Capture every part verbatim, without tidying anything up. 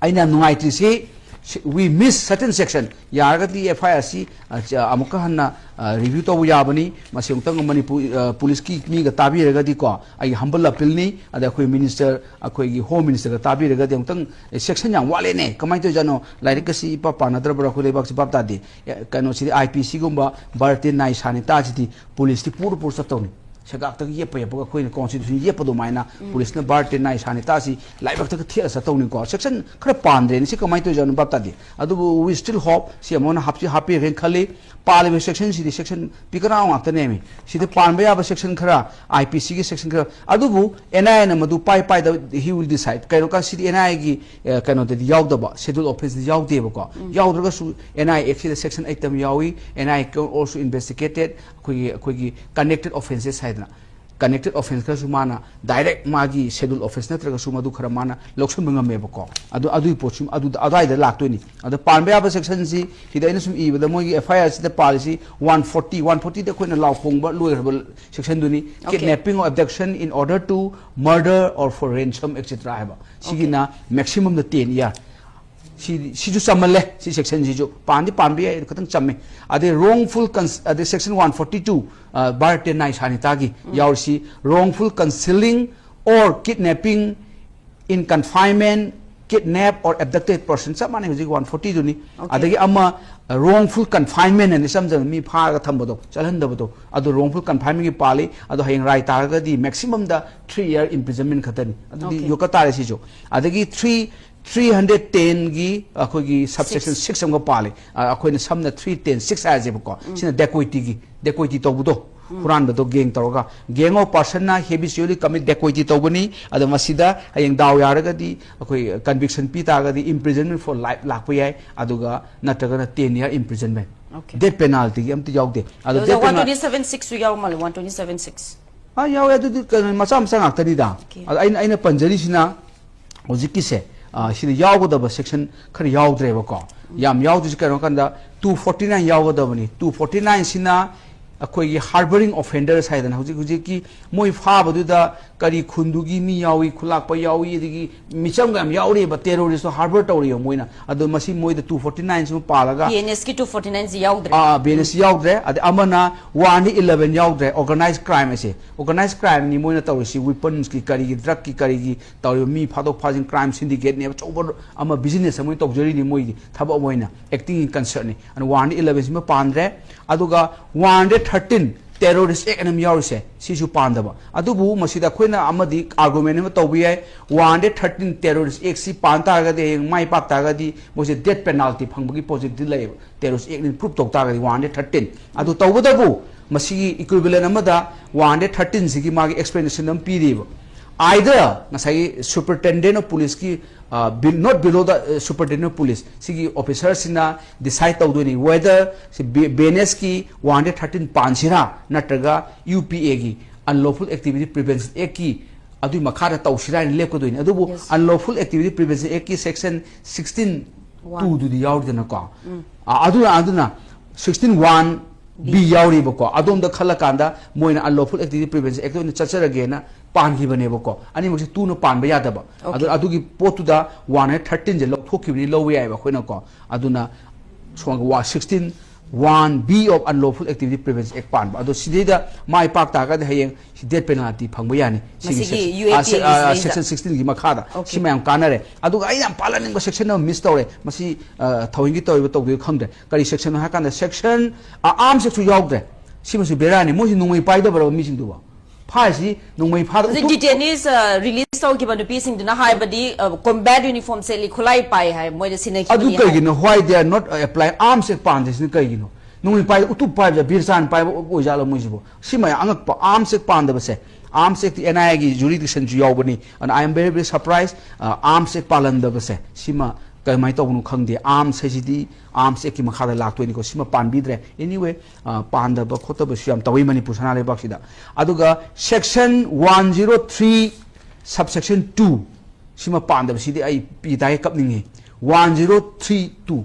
ꯑꯩꯅ ꯌꯥꯝ ꯅꯨꯡꯉꯥꯏꯇ꯭ꯔꯤꯁꯤ, we miss certain section꯫ ꯌꯥꯔꯒꯗꯤ F I R ꯁꯤ, ꯑ, ꯆ-, ꯑꯃꯨꯛꯀ ꯍꯟꯅ, ꯑ, review ꯇꯧꯕ ꯌꯥꯕꯅꯤ꯫ ꯃꯁꯤ ꯑꯃꯨꯛꯇꯪ ꯃꯅꯤꯄꯨꯔ, ꯑ, ꯄꯨꯂꯤꯁꯀꯤ ꯃꯤꯒ ꯇꯥꯕꯤꯔꯒꯗꯤꯀꯣ, ꯑꯩꯒꯤ humble appeal ꯅꯤ꯫ ꯑꯗ ꯑꯩꯈꯣꯏ minister, ꯑꯩꯈꯣꯏꯒꯤ Home Minister ꯒ ꯇꯥꯕꯤꯔꯒꯗꯤ ꯑꯃꯨꯛꯇꯪ, ꯑꯦ, section ꯌꯥꯝ ꯋꯥꯠꯂꯦꯅꯦ, ꯀꯃꯥꯏꯅ ꯇꯧꯔꯤꯖꯥꯠꯅꯣ? ꯂꯥꯏꯔꯤꯛ ꯑꯁꯤ ꯏꯄꯥ ꯄꯥꯅꯗ꯭ꯔꯕ꯭ꯔꯥ? ꯑꯩꯈꯣꯏ ꯂꯩꯕꯥꯛꯁꯤ ꯚꯥꯞ ꯇꯥꯗꯦ꯫ ꯑꯦ, ꯀꯩꯅꯣꯁꯤꯗꯤ, I P C ꯒꯨꯝꯕ ꯚꯥꯔꯇꯤꯌ ꯅ꯭ꯌꯥꯌ ꯁꯥꯅꯤꯇꯥꯁꯤꯗꯤ ꯄꯨꯂꯤꯁꯇꯤ ꯄꯨꯔ ꯄꯨꯔ ꯆꯠꯇꯧꯅꯤ꯫ ꯁꯦꯒꯥꯛꯇꯒꯤ ꯌꯦꯞꯄ ꯌꯦꯞꯄꯒ ꯑꯩꯈꯣꯏꯅ constitution ꯌꯦꯞꯄ ꯑꯗꯨꯃꯥꯏꯅ ꯄꯨꯂꯤꯁꯅ ꯚꯥꯔꯇꯤꯌ ꯅ꯭ꯌꯥꯌ ꯁꯥꯅꯤꯇꯥꯁꯤ ꯂꯥꯏꯕꯛꯇꯒ ꯊꯦꯛꯑ ꯆꯠꯇꯧꯅꯤꯀꯣ꯫ Section ꯈꯔ ꯄꯥꯟꯗ꯭ꯔꯦꯅꯦ, ꯁꯤ ꯀꯃꯥꯏꯅ ꯇꯧꯔꯤꯖꯥꯠꯅꯣ ꯚꯥꯞ ꯇꯥꯗꯦ꯫ ꯑꯗꯨꯕꯨ we still hope ꯁꯤ ꯑꯃꯨꯛ ꯍꯟꯅ ꯍꯥꯞꯁꯤ-, ꯍꯥꯞꯄꯤꯔꯒꯦꯅ ꯈꯜꯂꯤ꯫ ꯄꯥꯜꯂꯤꯕ section ꯁꯤꯗꯤ section ꯄꯤꯛꯀꯔꯥꯎ ꯉꯥꯛꯇꯅꯦꯃꯤ꯫ ꯁꯤꯗ ꯄꯥꯟꯕ ꯌꯥꯕ section ꯈꯔ, I P C ꯒꯤ section ꯈꯔ, ꯑꯗꯨꯕꯨ N I A ꯅ ꯃꯗꯨ ꯄꯥꯏ ꯄꯥꯏꯗꯕ, he will decide꯫ ꯀꯩꯅꯣ ꯀ-, ꯁꯤꯗꯤ N I A ꯒꯤ, ꯑ, ꯀꯩꯅꯣꯗꯗꯤ ꯌꯥꯎꯗꯕ, Schedule Offence ꯇꯗꯤ ꯌꯥꯎꯗꯦꯕꯀꯣ꯫ ꯌꯥꯎꯗ꯭ꯔꯒꯁꯨ N I A Act ꯁꯤꯗ section eight ꯑꯃ ꯌꯥꯎꯏ, "N I A can also investigated", ꯑꯩꯈꯣꯏꯒꯤ, ꯑꯩꯈꯣꯏꯒꯤ connected offences ꯍꯥꯏꯗꯅ꯫ Connected offence ꯈꯔꯁꯨ ꯃꯥꯅ direct ꯃꯥꯒꯤ Schedule Offence ꯅꯠꯇ꯭ꯔꯒꯁꯨ ꯃꯗꯨ ꯈꯔ ꯃꯥꯅ ꯂꯧꯁꯤꯟꯕ ꯉꯝꯃꯦꯕꯀꯣ꯫ ꯑꯗꯨ, ꯑꯗꯨꯒꯤ ꯄꯣꯠꯁꯨ ꯑꯗꯨꯗ, ꯑꯗꯨꯋꯥꯏꯗ ꯂꯥꯛꯇꯣꯏꯅꯤ꯫ ꯑꯗ ꯄꯥꯟꯕ ꯌꯥꯕ section ꯁꯤ, ꯁꯤꯗ ꯑꯩꯅ ꯁꯨꯝ ꯏꯕꯗ ꯃꯣꯏꯒꯤ F I R ꯁꯤꯗ policy one forty, one forty ꯗ ꯑꯩꯈꯣꯏꯅ ꯂꯥꯎ ꯈꯣꯡꯕ ꯂꯣꯏꯈ꯭ꯔꯕ section ꯗꯨꯅꯤ꯫ Okay. Kidnapping or abduction in order to murder or for ransom, et cetera ꯍꯥꯏꯕ꯫ ꯁꯤꯒꯤꯅ maximum ꯗ ten year꯫ ꯁꯤ, ꯁꯤꯁꯨ ꯆꯝꯃꯜꯂꯦ, ꯁꯤ section ꯁꯤꯁꯨ꯫ ꯄꯥꯟꯗꯤ ꯄꯥꯟꯕ ꯌꯥꯏ, ꯈꯤꯇꯪ ꯆꯝꯃꯦ꯫ ꯑꯗꯩ wrongful cons-, ꯑꯗꯩ section one forty two, ꯑ, Bharatiya ꯅ꯭ꯌꯥꯌ ꯁꯥꯅꯤꯇꯥꯒꯤ ꯌꯥꯎꯔꯤꯁꯤ, wrongful concealing or kidnapping in confinement, kidnap or abducted person, ꯆꯞ ꯃꯥꯟꯅꯩ ꯍꯧꯖꯤꯛ one forty ꯗꯨꯅꯤ꯫ Okay. ꯑꯗꯒꯤ ꯑꯃ, ꯑ, wrongful confinement ꯍꯥꯏꯅ ꯏꯆꯝ ꯆꯝꯅ ꯃꯤ ꯐꯥꯔꯒ ꯊꯝꯕꯗꯣ, ꯆꯠꯍꯟꯗꯕꯗꯣ, ꯑꯗꯨ wrongful confinement ꯒꯤ ꯄꯥꯜꯂꯤ꯫ ꯑꯗꯣ ꯍꯌꯦꯡ ꯔꯥꯏ ꯇꯥꯔꯒꯗꯤ maximum ꯗ three year imprisonment ꯈꯛꯇꯅꯤ꯫ ꯑꯗꯨꯗꯤ Okay. ꯌꯣꯛꯀ ꯇꯥꯔꯦ ꯁꯤꯁꯨ꯫ ꯑꯗꯒꯤ three three hundred ten ꯒꯤ ꯑꯩꯈꯣꯏꯒꯤ subsection six ꯑꯃꯒ ꯄꯥꯜꯂꯤ꯫ ꯑ, ꯑꯩꯈꯣꯏꯅ ꯁꯝꯅ three ten six ꯍꯥꯏꯔꯁꯦꯕꯀꯣ꯫ ꯁꯤꯅ dacoity ꯒꯤ, dacoity ꯇꯧꯕꯗꯣ, ꯍꯨꯔꯥꯟꯕꯗꯣ gang ꯇꯧꯔꯒ, gang of person ꯅ habitually commit dacoity ꯇꯧꯕꯅꯤ꯫ ꯑꯗꯣ ꯃꯁꯤꯗ ꯍꯌꯦꯡ ꯗꯥꯎ ꯌꯥꯔꯒꯗꯤ ꯑꯩꯈꯣꯏ conviction ꯄꯤ ꯇꯥꯔꯒꯗꯤ imprisonment for life ꯂꯥꯛꯄ ꯌꯥꯏ, ꯑꯗꯨꯒ ꯅꯠꯇ꯭ꯔꯒꯅ ten year imprisonment꯫ Okay. Death penalty ꯒꯤ ꯑꯝꯇ ꯌꯥꯎꯗꯦ꯫ ꯑꯗꯣ ꯑꯗꯨꯗ death penal- one twenty-seven six ꯁꯨ ꯌꯥꯎ ꯃꯥꯜꯂꯦ, one twenty-seven six꯫ ꯑꯥ, ꯌꯥꯎꯋꯦ꯫ ꯑꯗꯨꯗꯤ ꯀꯩꯅꯣ, ꯃꯆꯥ ꯃꯆꯥ ꯉꯥꯛꯇꯅꯤꯗ꯫ Okay. ꯑꯗ ꯑꯩꯅ, ꯑꯩꯅ ꯄꯟꯖꯔꯤꯁꯤꯅ ꯍꯧꯖꯤꯛꯀꯤꯁꯦ, ꯑ, ꯁꯤꯗ ꯌꯥꯎꯒꯗꯕ section ꯈꯔ ꯌꯥꯎꯗ꯭ꯔꯦꯕꯀꯣ꯫ ꯌꯥꯝ ꯌꯥꯎꯗ꯭ꯔꯤꯁꯤ ꯀꯩꯅꯣ ꯍꯥꯏ ꯀꯥꯟꯗ two forty nine ꯌꯥꯎꯒꯗꯕꯅꯤ꯫ Two forty nine ꯁꯤꯅ ꯑꯩꯈꯣꯏꯒꯤ harboring offenders ꯍꯥꯏꯗꯅ ꯍꯧꯖꯤꯛ ꯍꯧꯖꯤꯛꯀꯤ ꯃꯣꯏ ꯐꯥꯕꯗꯨꯗ ꯀꯔꯤ ꯈꯨꯟꯗꯨꯒꯤ ꯃꯤ ꯌꯥꯎꯏ, ꯈꯨꯂꯥꯛꯄ ꯌꯥꯎꯏ, ꯑꯗꯒꯤ ꯃꯤꯆꯝꯒ ꯌꯥꯝ ꯌꯥꯎꯔꯤꯕ, terrorist ꯇꯣ harbor ꯇꯧꯔꯤꯕ ꯃꯣꯏꯅ꯫ ꯑꯗꯣ ꯃꯁꯤ ꯃꯣꯏꯗ two forty nine ꯁꯤꯃ ꯄꯥꯜꯂꯒ, ꯕꯤ ꯑꯦꯟ ꯑꯦꯁꯀꯤ two forty nine ꯁꯤ ꯌꯥꯎꯗ꯭ꯔꯦ꯫ ꯑꯥ, ꯕꯤ ꯑꯦꯟ ꯑꯦꯁ ꯌꯥꯎꯗ꯭ꯔꯦ꯫ ꯑꯗꯩ ꯑꯃꯅ warrant eleven ꯌꯥꯎꯗ꯭ꯔꯦ, organized crime ꯍꯥꯏꯁꯦ꯫ Organized crime ꯅꯤ ꯃꯣꯏꯅ ꯇꯧꯔꯤꯁꯤ, weapons ꯀꯤ, ꯀꯔꯤꯒꯤ, drug ꯀꯤ, ꯀꯔꯤꯒꯤ ꯇꯧꯔꯤꯕ ꯃꯤ ꯐꯥꯗꯣꯛ ꯐꯥꯖꯤꯟ crime syndicate ꯅꯦꯕ, ꯑꯆꯧꯕ ꯑꯃ business ꯑꯃ ꯇꯧꯖꯔꯤꯅꯤ ꯃꯣꯏꯒꯤ ꯊꯕꯛ ꯑꯃ ꯑꯣꯏꯅ, acting in concert ꯅꯤ꯫ ꯑꯗꯨꯅ warrant eleven ꯁꯤꯃ ꯄꯥꯟꯗ꯭ꯔꯦ꯫ ꯑꯗꯨꯒ warrant thirteen terrorist act ꯑꯅ ꯑꯃ ꯌꯥꯎꯔꯤꯁꯦ, ꯁꯤꯁꯨ ꯄꯥꯟꯗꯕ꯫ ꯑꯗꯨꯕꯨ ꯃꯁꯤꯗ ꯑꯩꯈꯣꯏꯅ ꯑꯃꯗꯤ argument ꯑꯃ ꯇꯧꯕ ꯌꯥꯏ, warrant thirteen terrorist act ꯁꯤ ꯄꯥꯟ ꯇꯥꯔꯒꯗꯤ, ꯍꯌꯦꯡ ꯃꯥꯏ ꯄꯥꯛ ꯇꯥꯔꯒꯗꯤ ꯃꯣꯏꯁꯦ death penalty ꯐꯪꯕꯒꯤ possibility ꯂꯩꯌꯦꯕ, terrorist act ꯅꯤ prove ꯇꯧ ꯇꯥꯔꯒꯗꯤ warrant thirteen꯫ ꯑꯗꯨ ꯇꯧꯕꯇꯕꯨ ꯃꯁꯤꯒꯤ equivalent ꯑꯃꯗ warrant thirteen ꯁꯤꯒꯤ ꯃꯥꯒꯤ explanation ꯑꯃ ꯄꯤꯔꯤꯕ꯫ Either ꯉꯁꯥꯏꯒꯤ superintendent of police ꯀꯤ, ꯑ, be-, not below the, ꯑ, superintendent of police, ꯁꯤꯒꯤ officer ꯁꯤꯅ decide ꯇꯧꯗꯣꯏꯅꯤ whether ꯁꯤ ꯕꯤ-, ꯕꯤ ꯑꯦꯟ ꯑꯦꯁ ꯀꯤ warrant thirteen ꯄꯥꯟꯁꯤꯔꯥ, ꯅꯠꯇ꯭ꯔꯒ ꯌꯨ ꯄꯤ ꯑꯦ ꯒꯤ, Unlawful Activity Prevention Act ꯀꯤ, ꯑꯗꯨꯒꯤ ꯃꯈꯥꯗ ꯇꯧꯁꯤꯔꯥ ꯍꯥꯏꯅ ꯂꯦꯞꯀꯗꯣꯏꯅꯤ꯫ ꯑꯗꯨꯕꯨ Yes. Unlawful Activity Prevention Act ꯀꯤ section sixteen two ꯗꯨꯗꯤ ꯌꯥꯎꯔꯤꯗꯅꯀꯣ꯫ ꯑ, ꯑꯗꯨꯅ, ꯑꯗꯨꯅ sixteen one B ꯌꯥꯎꯔꯤꯕꯀꯣ꯫ ꯑꯗꯣꯝꯗ ꯈꯜꯂꯀꯥꯟꯗ ꯃꯣꯏꯅ Unlawful Activity Prevention Act ꯑꯣꯏꯅ ꯆꯠꯆꯔꯒꯦꯅ ꯄꯥꯟꯈꯤꯕꯅꯦꯕꯀꯣ꯫ ꯑꯅꯤꯃꯛꯁꯦ two ꯅ ꯄꯥꯟꯕ ꯌꯥꯗꯕ꯫ ꯑꯗꯨ, Okay. ꯑꯗꯨꯒꯤ ꯄꯣꯠꯇꯨꯗ warrant thirteen ꯁꯦ ꯂꯧꯊꯣꯛꯈꯤꯕꯅꯤ, ꯂꯧꯕ ꯌꯥꯏꯑꯕ ꯑꯩꯈꯣꯏꯅꯀꯣ꯫ ꯑꯗꯨꯅ ꯁꯣꯝꯒꯤ ꯋꯥ-, sixteen one B of Unlawful Activity Prevention Act ꯄꯥꯟꯕ꯫ ꯑꯗꯣ ꯁꯤꯗꯩꯗ ꯃꯥꯏ ꯄꯥꯛ ꯇꯥꯔꯒꯗꯤ ꯍꯌꯦꯡ death penalty ꯐꯪꯕ ꯌꯥꯅꯤ꯫ ꯁꯤꯒꯤ ꯃꯁꯤꯒꯤ sec-, ꯌꯨ ꯑꯦ ꯑ, ꯄꯤ ꯑꯦ ꯁꯦ-, ꯑ, ꯁꯤꯗꯩꯗ꯫ Section sixteen ꯒꯤ ꯃꯈꯥꯗ꯫ Okay. ꯁꯤ ꯃꯌꯥꯝ ꯀꯥꯟꯅꯔꯦ꯫ ꯑꯗꯨꯒ ꯑꯩꯅ ꯌꯥꯝ ꯄꯥꯜꯍꯟꯅꯤꯡꯕ section ꯑꯃ miss ꯇꯧꯔꯦ꯫ ꯃꯁꯤ, ꯑ, ꯊꯑꯣꯏꯒꯤ ꯇꯧꯔꯤꯕ ꯇꯧꯗꯣꯏꯕ ꯈꯪꯗ꯭ꯔꯦ꯫ ꯀꯔꯤ section ꯅꯣ ꯍꯥꯏ ꯀꯥꯟꯗ section, ꯑ, arms act ꯁꯨ ꯌꯥꯎꯗ꯭ꯔꯦ꯫ ꯁꯤꯃꯁꯨ ꯕꯦꯔꯥꯅꯤ꯫ ꯃꯣꯏꯁꯤ ꯅꯣꯡꯃꯩ ꯄꯥꯏꯗꯕ꯭ꯔꯕ ꯃꯤꯁꯤꯡꯗꯨꯕꯣ? ꯐꯥꯔꯤꯁꯤ ꯅꯣꯡꯃꯩ ꯐꯥꯗ ꯍꯧꯖꯤꯛ ꯎꯇꯨꯞ- detainees release ꯇꯧꯈꯤꯕ ꯅꯨꯄꯤꯁꯤꯡꯗꯨꯅ ꯍꯥꯏꯕꯗꯤ, ꯑ, combat uniform ꯁꯦꯠꯂꯤ, ꯈꯨꯠꯂꯥꯏ ꯄꯥꯏ ꯍꯥꯏ, ꯃꯣꯏꯗ ꯑꯗꯨ ꯁꯤꯟꯅꯈꯤꯕꯅꯤ ꯍꯥꯏ꯫ ꯀꯩꯒꯤꯅꯣ? Why they are not applying arms act ꯄꯥꯟꯗ꯭ꯔꯤꯁꯤꯅ ꯀꯩꯒꯤꯅꯣ? ꯅꯣꯡꯃꯩ ꯄꯥꯏꯗ ꯎꯇꯨꯞ ꯄꯥꯏꯕꯗ ꯕꯤꯔꯆꯥꯟ ꯄꯥꯏꯕ ꯑꯣꯏꯖꯥꯠꯂꯣ ꯃꯣꯏꯁꯤꯕꯨ? ꯁꯤ ꯃꯌꯥꯝ ꯑꯉꯛꯄ꯫ Arms act ꯄꯥꯟꯗꯕꯁꯦ, arms act T N I A ꯒꯤ jurisdiction ꯁꯨ ꯌꯥꯎꯕꯅꯤ꯫ ꯑꯗꯨꯅ I am very, very surprised, ꯑ, arms act ꯄꯥꯜꯍꯟꯗꯕꯁꯦ꯫ ꯁꯤꯃ ꯀꯃꯥꯏꯅ ꯇꯧꯕꯅꯣ ꯈꯪꯗꯦ꯫ Arms ꯍꯥꯏꯁꯤꯗꯤ arms act ꯀꯤ ꯃꯈꯥꯗ ꯂꯥꯛꯇꯣꯏꯅꯤꯀꯣ꯫ ꯁꯤꯃ ꯄꯥꯟꯕꯤꯗ꯭ꯔꯦ꯫ Anyway, ꯑ, ꯄꯥꯟꯗꯕ ꯈꯣꯠꯇꯕꯁꯨ ꯌꯥꯝ ꯇꯧꯏ ꯃꯅꯤꯄꯨꯔ ꯁꯅꯥ ꯂꯩꯕꯥꯛꯁꯤꯗ꯫ ꯑꯗꯨꯒ section one zero three subsection two ꯁꯤꯃ ꯄꯥꯟꯗꯕꯁꯤꯗꯤ ꯑꯩ ꯄꯤ ꯇꯥꯏ ꯀꯞꯅꯤꯡꯉꯤ꯫ One zero three two,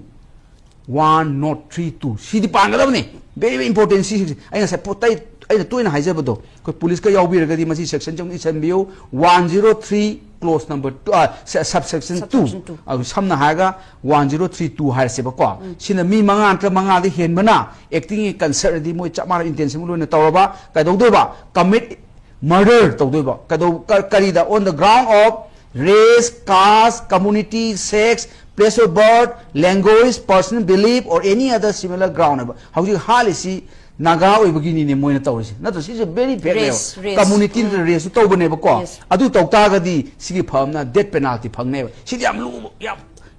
one not three two CD ꯄꯥꯟꯒꯗꯕꯅꯤ꯫ Very important ꯁꯤ꯫ ꯑꯩ ꯉꯁꯥꯏ ꯄꯣꯠꯇꯩ ꯑꯩꯅ ꯇꯣꯏꯅ ꯍꯥꯏꯖꯕꯗꯣ, ꯑꯩꯈꯣꯏ ꯄꯨꯂꯤꯁꯀ ꯌꯥꯎꯕꯤꯔꯒꯗꯤ ꯃꯁꯤ ꯁꯦꯛꯁꯟꯁꯦ ꯑꯃꯨꯛ ꯏꯁꯟꯕꯤꯌꯨ꯫ One zero three clause number two, subsection two꯫ Subsection two꯫ ꯑꯗꯨ ꯁꯝꯅ ꯍꯥꯏꯔꯒ one zero three two ꯍꯥꯏꯔꯁꯦꯕꯀꯣ꯫ ꯁꯤꯅ ꯃꯤ ꯃꯉꯥ ꯅꯠꯇ꯭ꯔ ꯃꯉꯥꯗ ꯍꯦꯟꯕꯅ acting in concert ꯑꯗꯤ ꯃꯣꯏ ꯆꯞ ꯃꯥꯟꯅꯕ intention ꯂꯣꯏꯅ ꯇꯧꯔꯕ ꯀꯩꯗꯧꯗꯣꯏꯕ? Commit murder ꯇꯧꯗꯣꯏꯕ꯫ ꯀꯩꯗꯧ-, ꯀ-, ꯀꯔꯤꯗ? On the ground of race, caste, community, sex, place of birth, language, personal belief or any other similar ground ꯍꯥꯏꯕ꯫ ꯍꯧꯖꯤꯛ ꯍꯥꯠꯂꯤꯁꯤ ꯅꯥꯒꯥ ꯑꯣꯏꯕꯒꯤꯅꯤꯅꯦ ꯃꯣꯏꯅ ꯇꯧꯔꯤꯁꯦ꯫ ꯅꯠꯇ꯭ꯔ ꯁꯤꯁꯦ very fact ꯅꯦꯕ꯫ Race, race꯫ Community ꯅꯠꯇ꯭ꯔ race ꯁꯨ ꯇꯧꯕꯅꯦꯕꯀꯣ꯫ Yes꯫ ꯑꯗꯨ ꯇꯧ ꯇꯥꯔꯒꯗꯤ ꯁꯤꯒꯤ ꯐꯝꯅ death penalty ꯐꯪꯅꯦꯕ꯫ ꯁꯤꯗꯤ ꯌꯥꯝ ꯂꯨꯕ, ꯌꯥꯝ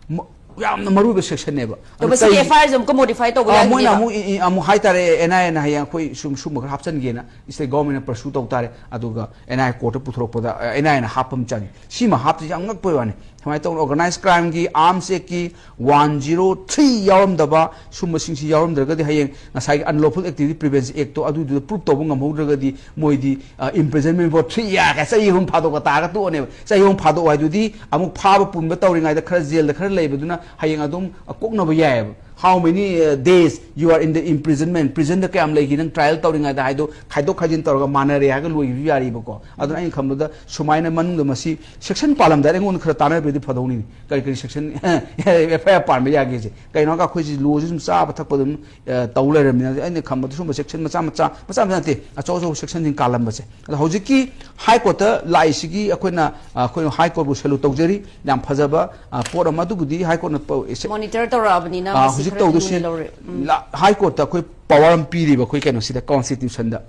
ꯃ-, ꯌꯥꯝꯅ ꯃꯔꯨ ꯑꯣꯏꯕ section ꯅꯦꯕ꯫ ꯑꯗꯣ ꯑꯗꯨ ꯃꯁꯤꯒꯤ ꯀꯩ-, F I R ꯁꯦ ꯑꯃꯨꯛꯀ modify ꯇꯧꯕ ꯑꯥ, ꯃꯣꯏꯅ ꯌꯥꯒꯅꯦꯕ? ꯑꯃꯨꯛ ꯏ-, ꯏ-, ꯑꯃꯨꯛ ꯍꯥꯏꯇꯥꯔꯦ, N I A ꯅ ꯍꯌꯦꯡ ꯑꯩꯈꯣꯏ ꯁꯨꯝ, ꯁꯨꯝꯕ ꯈꯔ ꯍꯥꯞꯆꯤꯟꯒꯦꯅ state government ꯅ pursue ꯇꯧ ꯇꯥꯔꯦ꯫ ꯑꯗꯨꯒ N I A court ꯇ ꯄꯨꯊꯣꯔꯛꯄꯗ, ꯑ, N I A ꯅ ꯍꯥꯞꯄ ꯑꯃ ꯆꯪꯉꯤ꯫ ꯁꯤꯃ ꯍꯥꯞꯇ꯭ꯔꯤꯁꯦ ꯌꯥꯝ ꯉꯛꯄꯩ ꯋꯥꯅꯤ꯫ ꯁꯨꯃꯥꯏꯅ ꯇꯧꯅ organized crime ꯒꯤ, arms act ꯀꯤ one zero three ꯌꯥꯎꯔꯝꯗꯕ ꯁꯨꯝꯕꯁꯤꯡꯁꯤ ꯌꯥꯎꯔꯝꯗ꯭ꯔꯒꯗꯤ ꯍꯌꯦꯡ ꯉꯁꯥꯏꯒꯤ Unlawful Activity Prevention Act ꯇꯣ ꯑꯗꯨꯗꯨꯗ prove ꯇꯧꯕ ꯉꯝꯍꯧꯗ꯭ꯔꯒꯗꯤ ꯃꯣꯏꯗꯤ, ꯑ, imprisonment for three year ꯀꯥꯏ ꯆꯍꯤ ꯑꯍꯨꯝ ꯐꯥꯗꯣꯛꯑ ꯇꯥꯔꯒ ꯇꯣꯛꯑꯅꯦꯕ꯫ ꯆꯍꯤ ꯑꯍꯨꯝ ꯐꯥꯗꯣꯛꯑꯣ ꯍꯥꯏꯗꯨꯗꯤ ꯑꯃꯨꯛ ꯐꯥꯕ ꯄꯨꯟꯕ ꯇꯧꯔꯤꯉꯩꯗ ꯈꯔ ꯖꯦꯜꯗ ꯈꯔ ꯂꯩꯕꯗꯨꯅ ꯍꯌꯦꯡ ꯑꯗꯨꯝ, ꯑ, ꯀꯣꯛꯅꯕ ꯌꯥꯏꯑꯕ꯫ How many, uh, days you are in the imprisonment? Prison ꯗ ꯀꯌꯥꯝ ꯂꯩꯈꯤ ꯅꯪ trial ꯇꯧꯔꯤꯉꯩꯗ ꯍꯥꯏꯗꯣ ꯈꯥꯏꯗꯣꯛ ꯈꯥꯏꯖꯤꯟ ꯇꯧꯔꯒ ꯃꯥꯟꯅꯔꯦ ꯍꯥꯏꯔꯒ ꯂꯣꯏꯈꯤꯕꯁꯨ ꯌꯥꯔꯤꯕꯀꯣ꯫ ꯑꯗꯨꯅ ꯑꯩꯅ ꯈꯟꯕꯗ ꯁꯨꯃꯥꯏꯅ ꯃꯅꯨꯡꯗ ꯃꯁꯤ section ꯄꯥꯜꯂꯝꯗꯥꯏꯗ ꯑꯩꯉꯣꯟꯗ ꯈꯔ ꯇꯥꯟꯅꯕꯤꯔꯗꯤ ꯐꯗꯧꯅꯤꯅꯦ꯫ ꯀꯔꯤ ꯀꯔꯤ section F I R ꯄꯥꯟꯕ ꯌꯥꯒꯦꯁꯦ? ꯀꯩꯅꯣ ꯍꯥꯏꯔꯒ ꯑꯩꯈꯣꯏꯁꯤ law ꯁꯤ ꯁꯨꯝ ꯆꯥꯕ ꯊꯛꯄ ꯑꯗꯨꯝ, ꯑ, ꯇꯧ ꯂꯩꯔꯕꯅꯤꯅ ꯑꯩꯅ ꯈꯟꯕꯗ ꯁꯨꯝꯕ section ꯃꯆꯥ ꯃꯆꯥ, ꯃꯆꯥ ꯃꯆꯥ ꯅꯠꯇꯦ, ꯑꯆꯧ ꯑꯆꯧꯕ section ꯁꯤꯡ ꯀꯥꯜꯂꯝꯕꯁꯦ꯫ ꯑꯗꯣ ꯍꯧꯖꯤꯛꯀꯤ High Court ꯇ ꯂꯥꯛꯏꯁꯤꯒꯤ ꯑꯩꯈꯣꯏꯅ, ꯑ, ꯑꯩꯈꯣꯏꯅ High Court ꯕꯨ salute ꯇꯧꯖꯔꯤ꯫ ꯌꯥꯝ ꯐꯖꯕ, ꯑ, ꯄꯣꯠ ꯑꯃ꯫ ꯑꯗꯨꯕꯨꯗꯤ High Court ꯅ ꯄ-, ꯁꯦ-, monitor ꯇꯧꯔꯛꯑꯕꯅꯤꯅ ꯑ, ꯃꯁꯤ ꯍꯧꯖꯤꯛ ꯈꯔ ꯇꯧꯗꯣꯏꯁꯤ ꯂꯨꯅ ꯂꯧꯔꯦ꯫ ꯎꯝ꯫ ꯂ-, High Court ꯇ ꯑꯩꯈꯣꯏ power ꯑꯃ ꯄꯤꯔꯤꯕ ꯑꯩꯈꯣꯏ ꯀꯩꯅꯣꯁꯤꯗ, constitution ꯗ꯫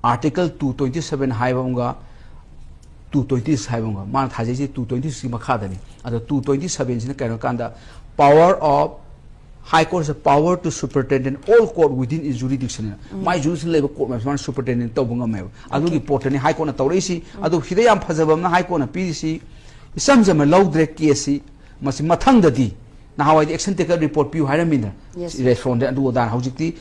Article two twenty seven ꯍꯥꯏꯕ ꯑꯃꯒ two twenty ꯍꯥꯏꯕ ꯑꯃꯒ, ꯃꯥꯅ ꯊꯥꯖꯩꯁꯤ two twenty ꯁꯤꯒꯤ ꯃꯈꯥꯗꯅꯤ꯫ ꯑꯗꯣ two twenty seven ꯁꯤꯅ ꯀꯩꯅꯣ ꯀꯥꯟꯗ, power of High Court is a power to superintend all court within its jurisdiction ꯍꯥꯏꯅ꯫ ꯎꯝ꯫ ꯃꯥꯏ jurisdiction ꯂꯩꯕ court ꯃꯌꯥꯝꯁꯦ ꯃꯥꯅ superintend ꯇꯧꯕ ꯉꯝꯃꯦꯕ꯫ ꯑꯗꯨꯒꯤ Okay꯫ ꯄꯣꯠꯇꯅꯤ High Court ꯅ ꯇꯧꯔꯛꯏꯁꯤ꯫ ꯎꯝ꯫ ꯑꯗꯨ ꯁꯤꯗ ꯌꯥꯝ ꯐꯖꯕ ꯑꯃꯅ High Court ꯅ ꯄꯤꯔꯤꯁꯤ, ꯏꯆꯝ ꯆꯝꯅ ꯂꯧꯗ꯭ꯔꯦ case ꯁꯤ꯫ ꯃꯁꯤ ꯃꯊꯪꯗꯗꯤ, ꯅꯍꯥꯟꯋꯥꯏꯗꯤ action taken report ꯄꯤꯌꯨ ꯍꯥꯏꯔꯝꯃꯤꯅ, Yes꯫ Respondent ꯑꯗꯨ ꯑꯗꯥ꯫ ꯍꯧꯖꯤꯛꯇꯤ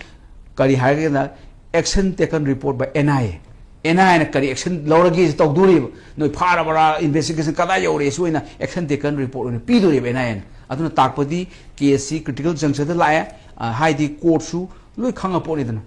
ꯀꯔꯤ ꯍꯥꯏꯔꯒꯦꯅ, action taken report by N I A꯫ N I A ꯅ ꯀꯔꯤ action ꯂꯧꯔꯒꯦ ꯁꯤ ꯇꯧꯗꯣꯔꯤꯕ꯫ ꯅꯣꯏ ꯐꯥꯔꯕꯔꯥ, investigation ꯀꯗꯥꯏ ꯌꯧꯔꯦ, ꯁꯤ ꯑꯣꯏꯅ action taken report ꯑꯣꯏꯅ ꯄꯤꯗꯣꯔꯤꯕ N I A ꯅ꯫ ꯑꯗꯨꯅ ꯇꯥꯛꯄꯗꯤ case ꯁꯤ critical juncture ꯗ ꯂꯥꯛꯑꯦ, ꯑ, ꯍꯥꯏꯗꯤ court ꯁꯨ ꯂꯣꯏ ꯈꯪꯉ ꯄꯣꯠꯅꯤꯗꯅ꯫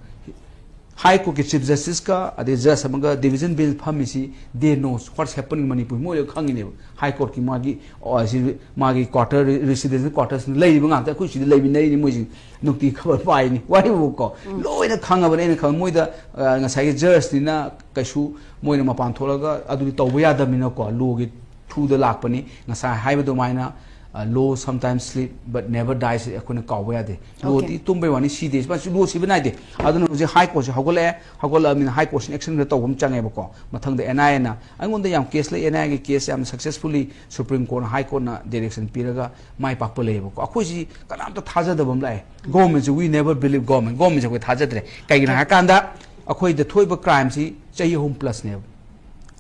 High Court ꯀꯤ Chief Justice ꯀ ꯑꯗꯩ Judge ꯑꯃꯒ division bench ꯐꯝꯃꯤꯁꯤ, they know what happened in Manipur, ꯃꯣꯏ ꯂꯣꯏ ꯈꯪꯉꯤꯅꯦꯕ꯫ High Court ꯀꯤ ꯃꯥꯒꯤ, ꯑ, ꯁꯤ, ꯃꯥꯒꯤ quarter, residential quarters ꯂꯩꯔꯤꯕ ꯉꯥꯛꯇ, ꯑꯩꯈꯣꯏ ꯁꯤꯗ ꯂꯩꯃꯤꯟꯅꯔꯤꯅꯤ ꯃꯣꯏꯁꯤꯡ, ꯅꯨꯡꯇꯤ ꯈꯕꯔ ꯄꯥꯏꯅꯤ, ꯋꯥꯔꯤꯕꯨꯀꯣ꯫ ꯂꯣꯏꯅ ꯈꯪꯉꯕꯅꯦ꯫ ꯑꯩꯅ ꯈꯪ-, ꯃꯣꯏꯗ, ꯑ, ꯉꯁꯥꯏꯒꯤ judge ꯅꯤꯅ ꯀꯩꯁꯨ ꯃꯣꯏꯅ ꯃꯄꯥꯟ ꯊꯣꯛꯂꯒ ꯑꯗꯨꯗꯤ ꯇꯧꯕ ꯌꯥꯗꯕꯅꯤꯅꯀꯣ, law ꯒꯤ through ꯗ ꯂꯥꯛꯄꯅꯤ꯫ ꯉꯁꯥꯏ ꯍꯥꯏꯕ ꯑꯗꯨꯃꯥꯏꯅ, ꯑ, law sometimes sleep but never dies ꯑꯩꯈꯣꯏꯅ ꯀꯥꯎꯕ ꯌꯥꯗꯦ꯫ Law ꯗꯤ Okay. ꯇꯨꯝꯕꯩ ꯋꯥꯅꯤ, ꯁꯤꯗꯦ꯫ ꯃꯥꯁꯨ law ꯁꯤꯕ ꯅꯥꯏꯗꯦ꯫ ꯑꯗꯨꯅ ꯍꯧꯖꯤꯛ High Court ꯁꯤ ꯍꯧꯒꯠꯂꯛꯑꯦ꯫ ꯍꯧꯒꯠꯂꯛꯑꯕꯅꯤꯅ High Court ꯁꯤꯅ action ꯈꯔ ꯇꯧꯕ ꯑꯃ ꯆꯪꯉꯦꯕꯀꯣ꯫ ꯃꯊꯪꯗ N I A ꯅ, ꯑꯩꯉꯣꯟꯗ ꯌꯥꯝ case ꯂꯩ, N I A ꯒꯤ case ꯌꯥꯝ successfully Supreme Court ꯅ, High Court ꯅ direction ꯄꯤꯔꯒ ꯃꯥꯏ ꯄꯥꯛꯄ ꯂꯩꯌꯦꯕꯀꯣ꯫ ꯑꯩꯈꯣꯏꯁꯤ ꯀꯅꯥꯝꯇ ꯊꯥꯖꯗꯕ ꯑꯃ ꯂꯥꯛꯑꯦ꯫ Government ꯁꯤ, we never believe government꯫ Government ꯁꯦ ꯑꯩꯈꯣꯏ ꯊꯥꯖꯗ꯭ꯔꯦ꯫ ꯀꯩꯒꯤꯅꯣ ꯍꯥꯏꯔꯀꯥꯟꯗ ꯑꯩꯈꯣꯏꯗ ꯊꯣꯛꯏꯕ crime ꯁꯤ ꯆꯍꯤ ꯑꯍꯨꯝ plus ꯅꯦꯕ꯫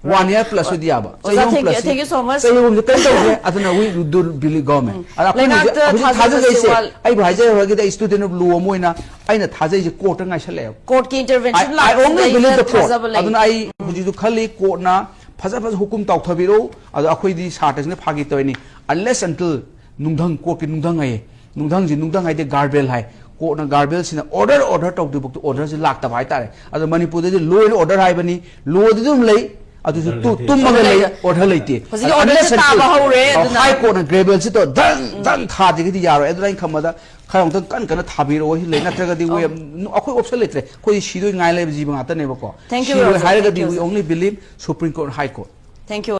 One year plus ꯑꯣꯏꯗꯤ ꯌꯥꯕ꯫ ꯆꯍꯤ ꯑꯣꯖꯥ, ꯑꯍꯨꯝ thank you, plus ꯅꯤ꯫ Thank you so much. ꯆꯍꯤ ꯑꯍꯨꯝꯁꯦ ꯀꯔꯤꯝ ꯇꯧꯗ꯭ꯔꯦ꯫ ꯑꯗꯨꯅ we do believe government꯫ ꯎꯝ꯫ ꯑꯗ ꯑꯩꯈꯣꯏꯅ ꯍꯧꯖꯤꯛ, ꯂꯩꯉꯥꯛꯇ ꯍꯧꯖꯤꯛ ꯊꯥꯖꯕꯁꯦ ꯊꯥꯖꯖꯩꯁꯦ, ꯋꯥꯠ- ꯑꯩꯕꯨ ꯍꯥꯏꯖꯔꯒꯗꯤ ꯑꯩ student of law ꯑꯃ ꯑꯣꯏꯅ ꯑꯩꯅ ꯊꯥꯖꯩꯁꯦ court ꯇ ꯉꯥꯏꯁꯜꯂꯛꯑꯦꯕ꯫ Court ꯀꯤ intervention I, I only ꯂꯥꯛꯄꯁꯤꯗꯩꯗ believe the court꯫ ꯊꯥꯖꯕ ꯂꯩ꯫ ꯑꯗꯨꯅ ꯑꯩ ꯍꯧꯖꯤꯛꯁꯨ ꯈꯜꯂꯤ court ꯅ ꯐꯖ ꯐꯖ ꯍꯨꯀꯨꯝ ꯇꯧꯊꯕꯤꯔꯛꯎ꯫ ꯑꯗꯣ ꯑꯩꯈꯣꯏꯗꯤ ꯁꯥꯇ꯭ꯔꯁꯤꯡꯅ ꯐꯥꯒꯤ ꯇꯧꯔꯤꯅꯤ, unless until ꯅꯨꯡꯙꯪ, court ꯀꯤ ꯅꯨꯡꯙꯪ ꯍꯥꯏꯌꯦ꯫ ꯅꯨꯡꯙꯪꯁꯤ, ꯅꯨꯡꯙꯪ ꯍꯥꯏꯗꯤ ꯒꯥꯔꯕꯦꯜ ꯍꯥꯏ꯫ Court ꯅ ꯒꯥꯔꯕꯦꯜꯁꯤꯅ order, order ꯇꯧꯗ꯭ꯔꯤꯐꯥꯎꯗ order ꯁꯤ ꯂꯥꯛꯇꯕ ꯍꯥꯏꯇꯥꯔꯦ꯫ ꯑꯗꯣ ꯃꯅꯤꯄꯨꯔꯗꯗꯤ law and order ꯍꯥꯏꯕꯅꯤ, law ꯗꯤ ꯑꯗꯨꯝ ꯂꯩ, ꯑꯗꯨꯁꯨ order ꯇꯨ-, ꯂꯩꯇꯦ꯫ ꯇꯨꯝꯃꯒ Order ꯂꯩ, ꯂꯩꯇꯦ꯫ Order ꯂꯩꯇꯦ꯫ ꯍꯧꯖꯤꯛꯀꯤ ꯑꯗꯣ order ꯁꯦ unless ꯇꯥꯕ until ꯍꯧꯔꯦ, ꯑꯗꯨꯅ High Court ꯅ ꯒꯥꯔꯕꯦꯜꯁꯤꯗꯣ ꯙꯪ, ꯙꯪ ꯊꯥꯗ꯭ꯔꯤꯒꯗꯤ ꯌꯥꯔꯣꯏ꯫ ꯑꯗꯨꯅ ꯑꯩꯅ ꯈꯟꯕꯗ ꯈꯔ ꯑꯃꯨꯛꯇꯪ ꯀꯟꯅ ꯀꯟꯅ ꯊꯥꯕꯤꯔꯛꯑꯣ ꯁꯤ ꯂꯩ, ꯅꯠꯇ꯭ꯔꯒꯗꯤ we have no, ꯑꯩꯈꯣꯏ option ꯂꯩꯇ꯭ꯔꯦ꯫ ꯑꯩꯈꯣꯏꯗꯤ ꯁꯤꯗꯣꯏ ꯉꯥꯏ ꯂꯩꯕ ꯖꯤꯕ ꯉꯥꯛꯇꯅꯦꯕꯀꯣ꯫ Thank you, Shirui Roger. ꯍꯥꯏꯔꯒꯗꯤ Thank you, we sir. only believe Supreme Court, High Court꯫ Thank you.